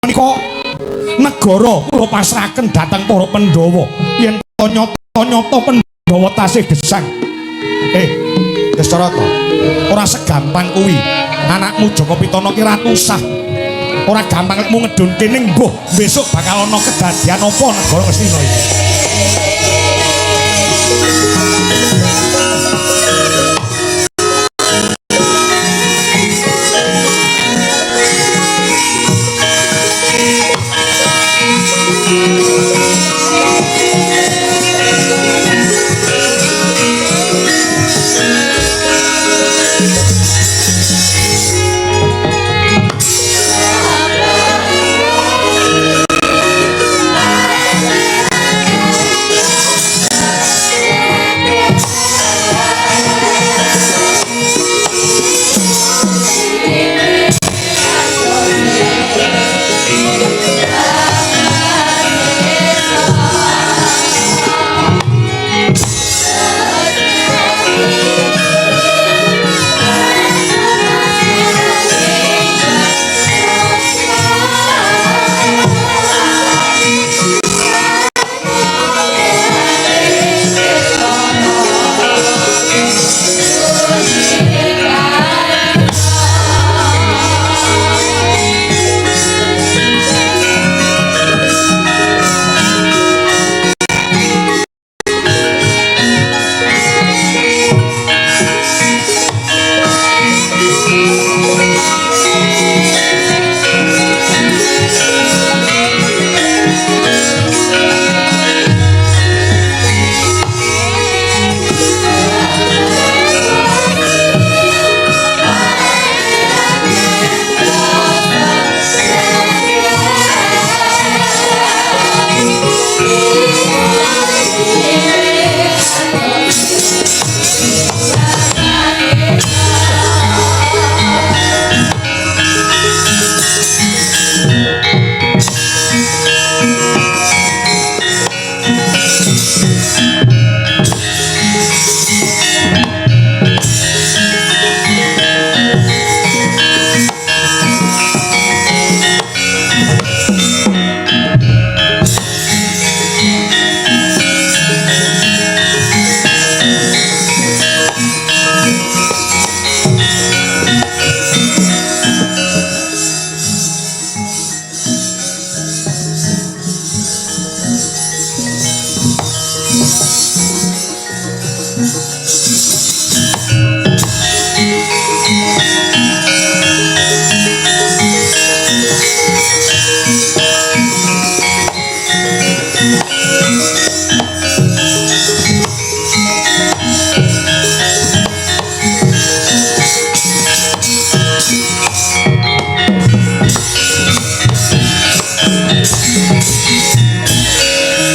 Menika negara kula pasrahaken dhateng para Pandhawa. Yen nyata-nyata Pandhawa tasih gesang. Dasarata, ora segampang kuwi. Anakmu Jaka Pitana ki ratusah. Ora gampang lekmu ngedunke ning mbuh besok bakal ana kedadian apa negara Ngastina iki.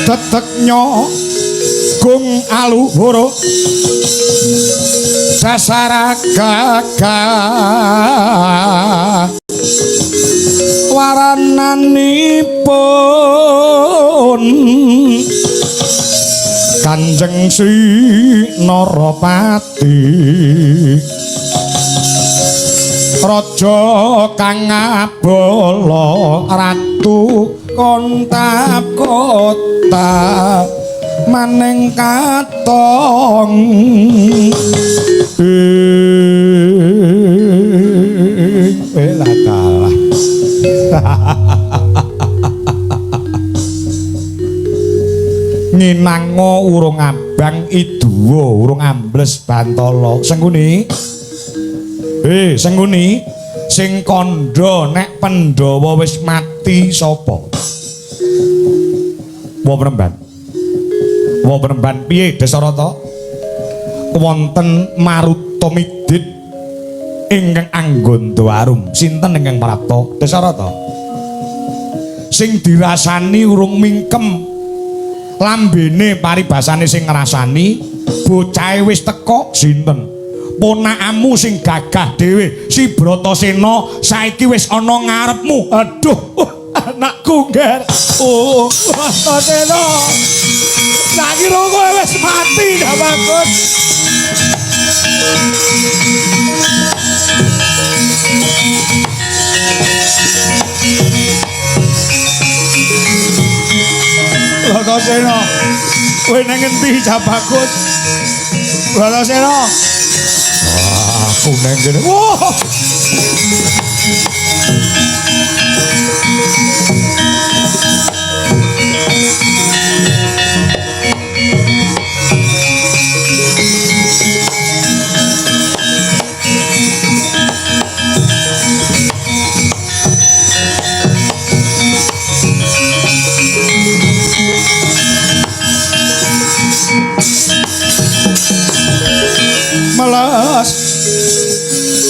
Teteknya gung aluhur sasara gagah warananipun Kanjeng Sri Narapati raja kang ngabala ratu kontap kota maning katong. Lah kalah. Nginango urung abang iduwa urung ambles bantala. Sengkuni. Sengkuni sing kandha nek Pandhawa wis mati sapa? Wa Premban. Wa Premban piye Dasarata? Wonten Maruta Midit ingkang Angganda Arum. Sinten ingkang prapta? Dasarata. Sing dirasani urung mingkem lambene paribasane sing ngrasani bocahe wis teka sinten? Ponakamu sing gagah dhewe si Bratasena saiki wis ana ngarepmu. Aduh, anakku ngger. Oh, Bratasena. Tak kira kowe wis mati gak bagus. Bratasena. Kowe nang ngendi Cah Bagus? Bratasena. Aku nang kene. Wah. Melas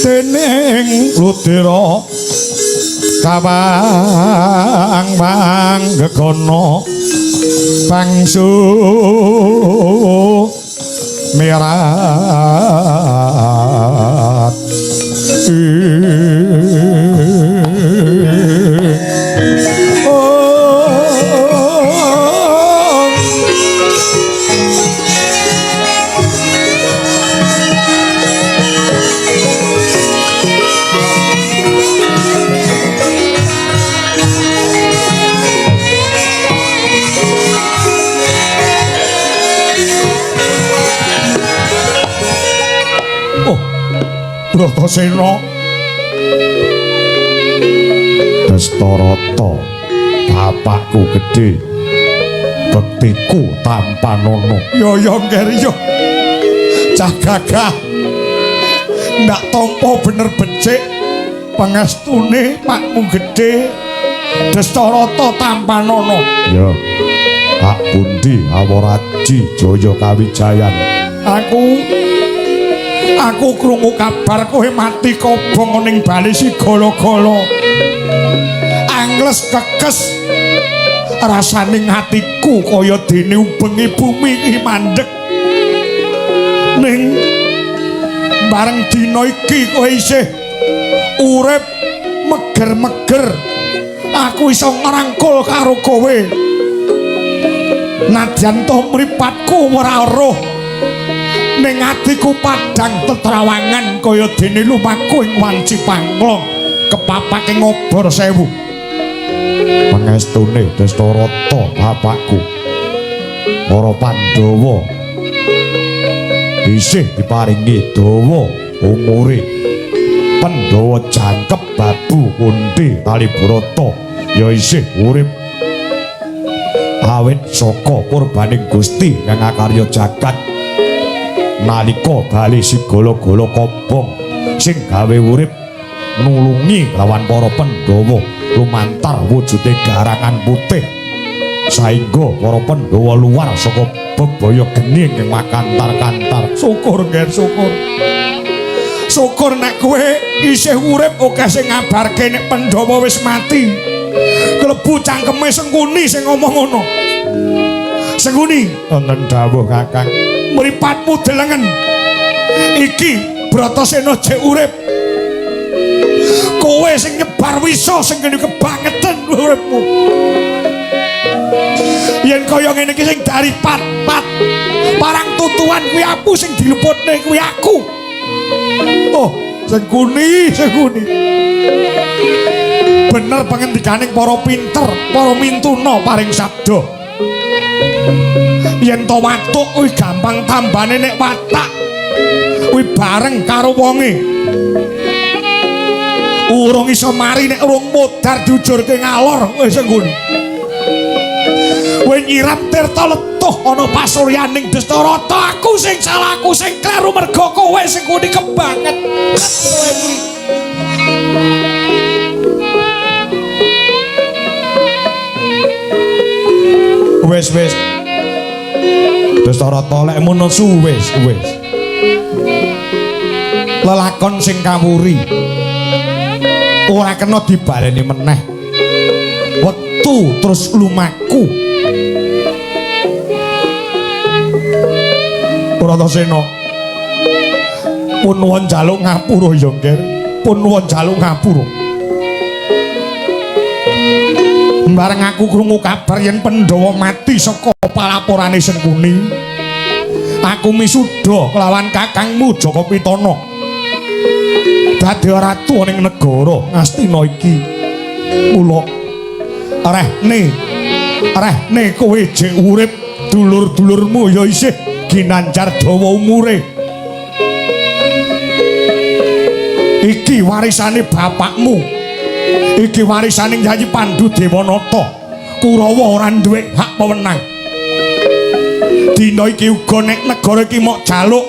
dening ludira kawang panggegono bangsu merat. Bratasena Dastarata bapakku gedhe bektiku tampanana. Yo yo ngger yo cah gagah ndak tampa bener becik pangestune pakmu gedhe Dastarata tampanana. Ya hak pundi Awaraji Jaya Kawijayan. Aku krungu kabar kowe mati kobong ning bali Sigala-gala. Angles kekes rasane atiku kaya dene ubengi bumi iki mandeg. Ning bareng dina iki kowe isih urip meger-meger, aku iso ngrangkul karo kowe. Nadyan to mripatku ora eruh, ning atiku padhang tetrawangan kaya dene lumaku ing wanci panglong kepapake ngobor sewu. Pangestune Dastarata bapakku para Pandhawa isih diparingi dawa umure. Pandhawa jangkep babu Kunti Kalibrata ya isih urip awit saka purbaning Gusti kang akarya jagat. Nalika bali Sigala-gala kobong sing gawe urip nulungi lawan para Pandhawa lumantar wujude garangan putih saengga para Pandhawa luar saka bebaya geni ing makantar-kantar. Syukur nger syukur. Syukur nek kowe isih urip akeh sing ngabarke nek Pandhawa wis mati. Klebu cangkeme Sengkuni sing ngomong ngono. Sengkuni wonten dawuh Kakang. Mripatmu delengen iki Bratasena jek urip. Kowe sing nyebar wisa sing kene kebangeten uripmu. Yen kaya ngene iki sing dari pat-pat parang tutuan kuwi aku sing diluputne kuwi aku. Oh, Sengkuni, Sengkuni. Bener pangendikaning para pinter, para mintuna paring sabda. Yen to watuk kuwi gampang tambane nek watak kuwi bareng karo wonge. Urung iso mari nek urung modar diujurke ngalor kowe Sengkuni. Kowe nyiram tirta letuh ana pasuryaning Dastarata. Aku sing salah, aku sing kleru merga kowe Sengkuni kebanget. Kowe kuwi. Wis wis Dastarata lek mono suwis wis. Lelakon sing kawuri ora kena dibaleni meneh. Wektu terus lumaku. Bratasena pun nuwun njaluk ngapura ya Ngger. Pun nuwun njaluk ngapura. Bareng aku krungu kabar yen Pandhawa mati saka palaporane Sengkuni, aku misuda kelawan kakangmu Jaka Pitana dadi ratu ning negara Ngastina iki. Mula rehne Rehne kowe jek urip, dulur-dulurmu ya isih ginanjar dawa umure. Iki warisane bapakmu. Iki warisane Yayi Pandu Dewanata. Kurawa ora duwe hak wewenang. Dina iki uga nek negara iki mok jaluk,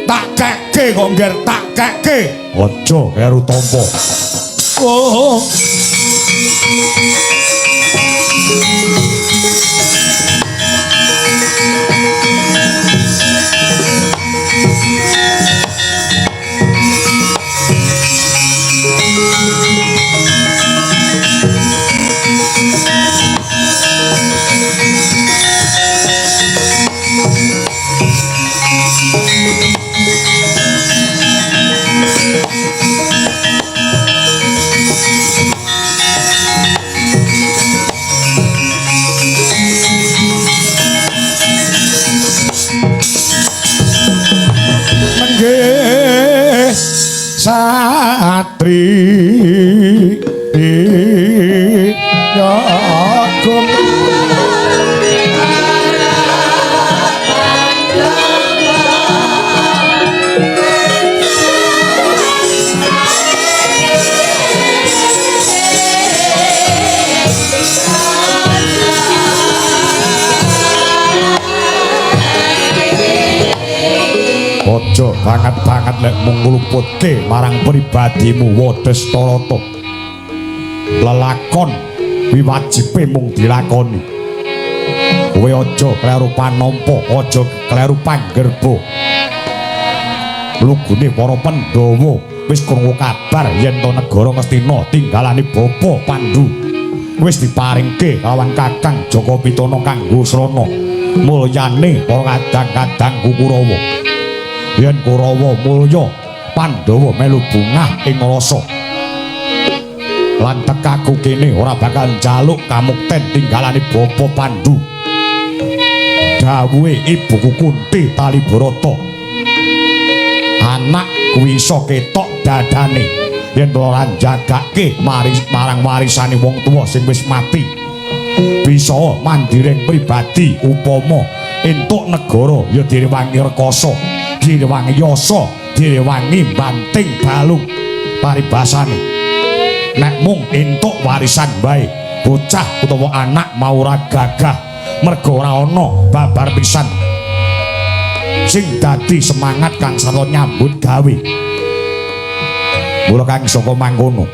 tak keke kok ngger, tak keke. Aja kleru tampa. Oh. Satri Agung aja banget-banget lek mung ngluputke marang pribadimu Wedhastarata. Lelakon kuwi wajibe mung dilakoni. Kowe aja kleru panampa, aja kleru panggerba. Lugune para Pandhawa wis krungu kabar yen to negara Ngastina tinggalane Bapa Pandu wis diparingke lawan Kakang Jaka Pitana kanggo srana mulyane para kadang-kadang Kurawa. Yen Kurawa mulya, Pandhawa melu bungah ing rasa. Lan tekaku kene ora bakal njaluk kamukten tinggalane Bapa Pandu. Dawuhe ibuku Kunti Talibarata, anak kuwi iso ketok dadane yen ora njagake marang warisane wong tuwa sing wis mati. Bisa mandiring pribadi upama entuk negara ya direwangi rekoso, direwangi yasa, direwangi banting balung paribasane. Nek mung entuk warisan wae, bocah utawa anak mau ora gagah merga ora ana babar pisan sing dadi semangat kang sarta nyambut gawe. Mula kang saka mangkono,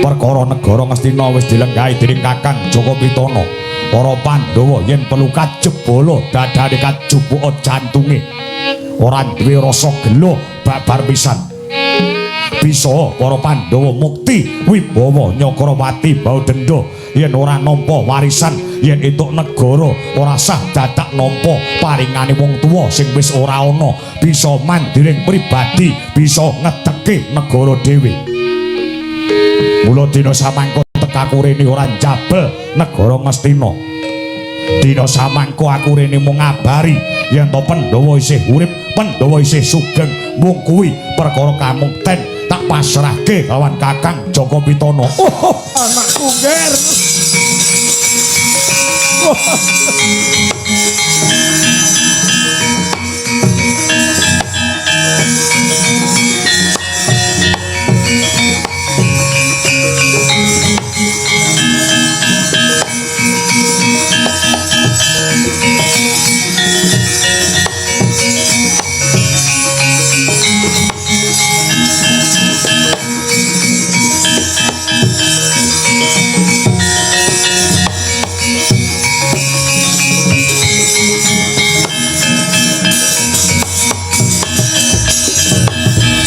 perkara negara Ngastina wis dilenggahi dening Kakang Jaka Pitana. Para Pandhawa yen perlu kajebala dadane kajupuka jantunge, ora duwe rasa gelo babar pisan. Bisa para Pandhawa mukti wibawa Nyakrawati bau denda yen ora nampa warisan, yen entuk negara ora sah dadak nampa paringane wong tuwa sing wis ora ana. Bisa mandiring pribadi, bisa ngedeke negara dhewe. Mula dina samangka tekaku rene ora njabel negara Ngastina. Dina samangka aku rene mung ngabari yen to Pandhawa isih urip, Pandhawa isih sugeng. Mung kuwi perkara kamukten tak pasrahke lawan Kakang Jaka Pitana. Oh, anakku nger. Oh.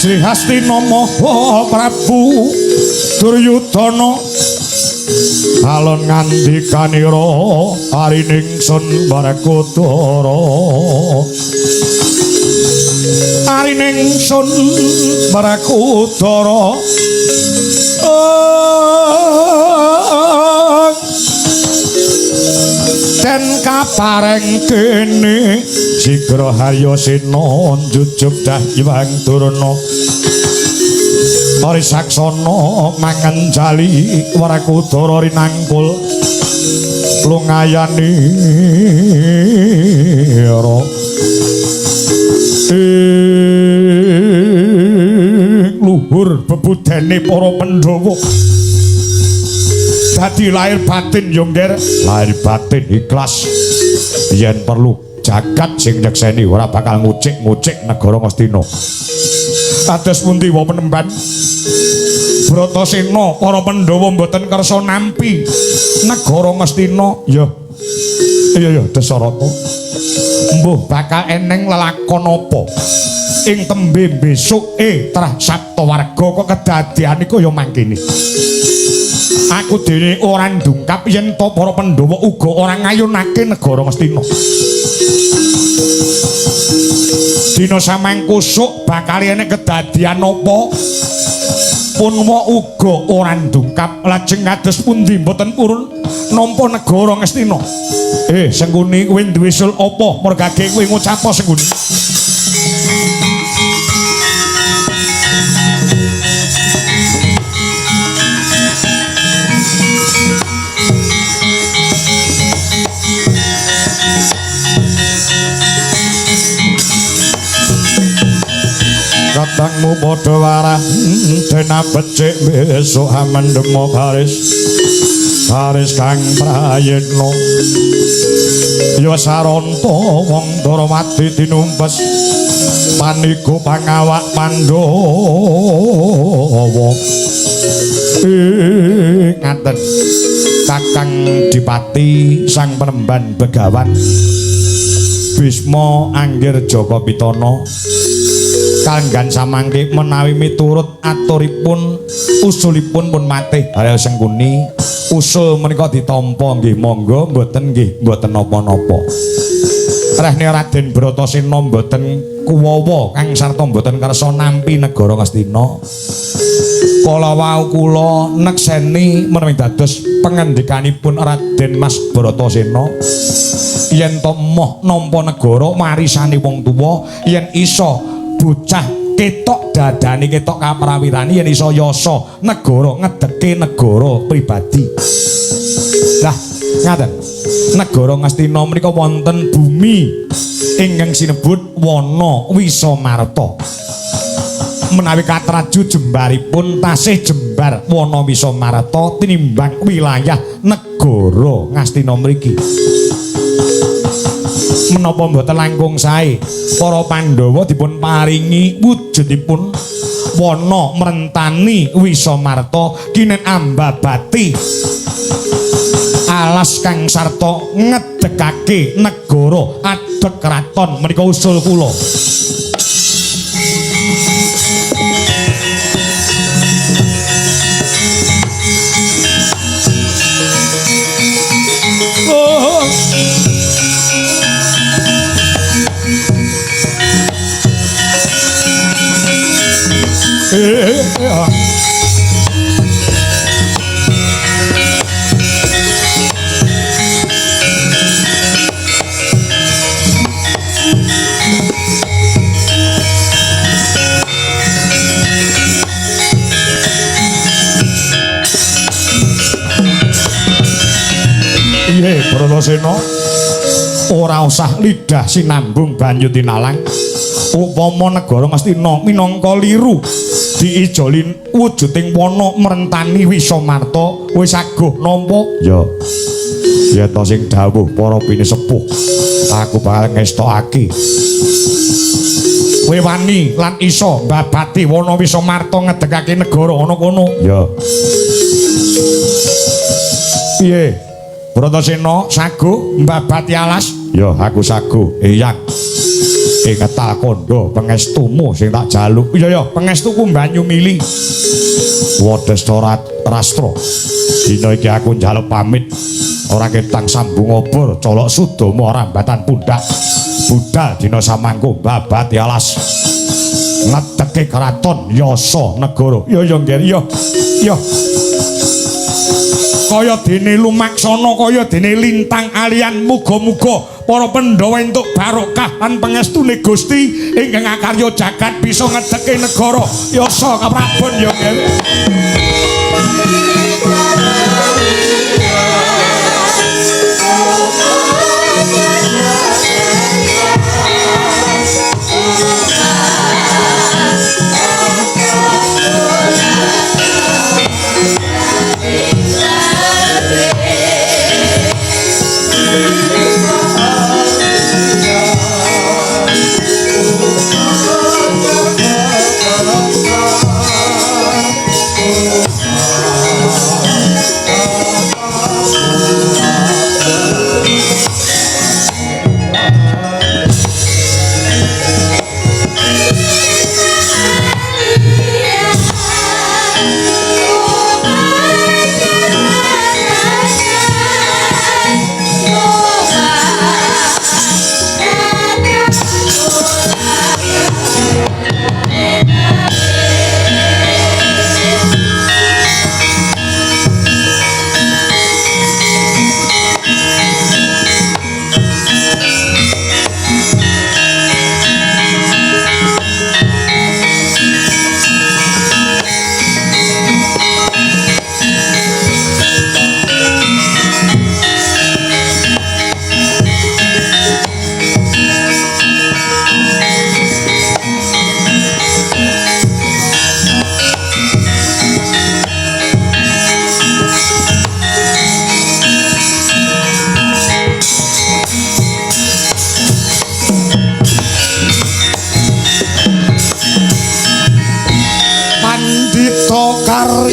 Sri Hastina Maha Prabu Duryudana alon ngandikanira ariningsun Werkudara, ariningsun Werkudara. Den kapareng kene sigra harya sena njujuk Dahyang Durna Risaksana mangan jali Werkudara rinangkul lungayanira ing luhur bebudene para Pandhawa. Dadi lahir batin yo Ngger, lahir batin ikhlas yen perlu jagat sing nyekseni ora bakal ngucik-ngucik negara Ngastina. Kados pundi wa penemban Bratasena para Pandhawa mboten kersa nampi negara Ngastina? Ya. Iya ya Dasarata. Mbuh bakal eneng lelakon apa ing tembe besuke trah Saptawarga kok kedadeane kaya mangkene. Aku dhewe ora ndungkap yen to para Pandhawa uga ora ngayunake negara Ngastina. Dina samangkusuk bakal enek kedadian apa Punwa uga ora ndungkap. Lajeng kados pundi mboten purun nampa negara Ngastina? Sengkuni kowe duwe sul apa mergake kowe ngucap Sengkuni? Katangmu padha warah dena becik besok amendemo baris baris kang prayitna ya saranta wong Darawati tinumpes paniku pangawak Pandhawa. Ngaten Kakang Dipati sang penemban Begawan Bisma Anggir Jaka Pitana kanggan samangke menawi miturut aturipun usulipun pun matih. Harya Sengkuni usul menika ditampa nggih monggo, mboten nggih mboten napa-napa. Rehne Raden Bratasena mboten kuwawa kang sarta mboten kersa nampi negara Ngastina. Kala wau kula nekseni menawi dados pengendikanipun Raden Mas Bratasena yen to moh nampa negara warisane wong tuwa, yen iso bocah ketok dadane ketok kaprawirane, yen iso yasa negara ngedeke negara pribadi. Lah ngaten negara Ngastina menika wonten bumi ingkang sinebut Wana Wisamarta. Menawi katraju jembaripun tasih jembar Wana Wisamarta tinimbang wilayah negara Ngastina mriki. Menapa mboten langkung sae para Pandhawa dipun paringi wujudipun wana mrentani Wisamarta kinen ambabati alas kang sarta ngedekake negara adeg kraton menika usul kula. Oh. Iya, Bratasena, ora usah lidah sinambung banyu tinalang. Upama negara Ngastina minangka liru diijoli wujuding wana mrentani Wisamarta wis aguh nampa. Ya. Yen to sing dawuh para pinisepuh, aku bakal ngestokake. Kowe wani lan iso mbabati wana Wisamarta ngedekake negara ana kono. Ya. Piye? Bratasena saguh mbabati alas? Ya, aku saguh. Eyang. Ing ngetal kandha pangestumu sing tak jaluk. Iya ya, pangestuku banyu mili. Wadesta Rastra. Dina iki aku njaluk pamit. Ora ketang sambung obor, colok sudama rambatan pundak. Budal dina samangko mbabati alas. Ngedeke kraton yasa negara. Ya ya Ngger, ya. Ya. Kaya dene lumaksana kaya dene lintang alian, muga-muga para Pandhawa entuk barokah lan pangestune Gusti ingkang akarya jagat bisa ngedeke negara yasa kaprabon ya nggih.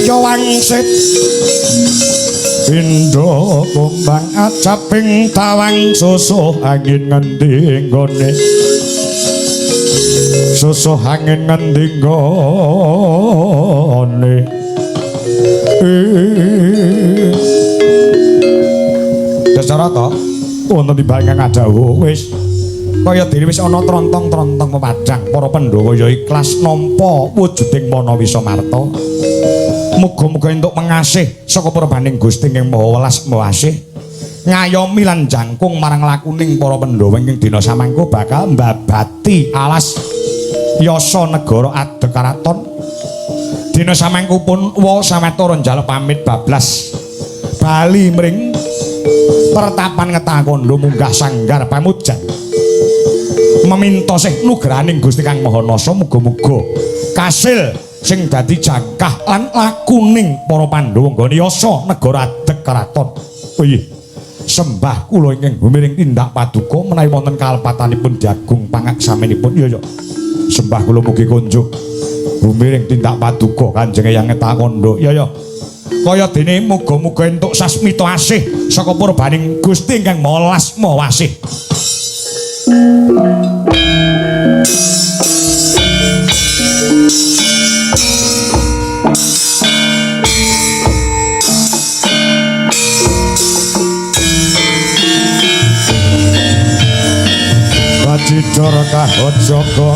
Wangsit Pindha kumbang acaping tawang susuh angin ngendi nggone, susuh angin ngendi nggone. Dasarata wonten timbang ingkang adhawuh wis kaya dene wis ana trontong-trontong pepadang para Pandhawa ya ikhlas nampa wujuding Mana Wisa Marta. Muga-muga entuk pengasih saka purbaning Gusti ingkang Maha Welas Maha Asih, ngayomi lan jangkung marang lakuning para Pandhawa ing dina samangko bakal mbabati alas yasa negara adeg karaton. Dina samangko pun wa sawetara njaluk pamit bablas bali mring pertapan Ngetakandha munggah sanggar pamujan meminta sih nugrahaning Gusti Kang Maha Nasa, muga-muga kasil sing dadi jangkah lan lakuning para Pandhawa nggone yasa negara adeg karaton. Oh iya, sembah kula ingkang gumiring tindak paduka menawi wonten kalepatanipun jagung pangaksaminipun. Iya ya, sembah kula mugi kunjuk gumiring tindak paduka Kanjeng Eyang Ngetakandha. Iya ya, kaya dene muga-muga entuk sasmita asih saka purbaning Gusti ingkang Maha Welas Maha Asih. Bacidor kahot jaga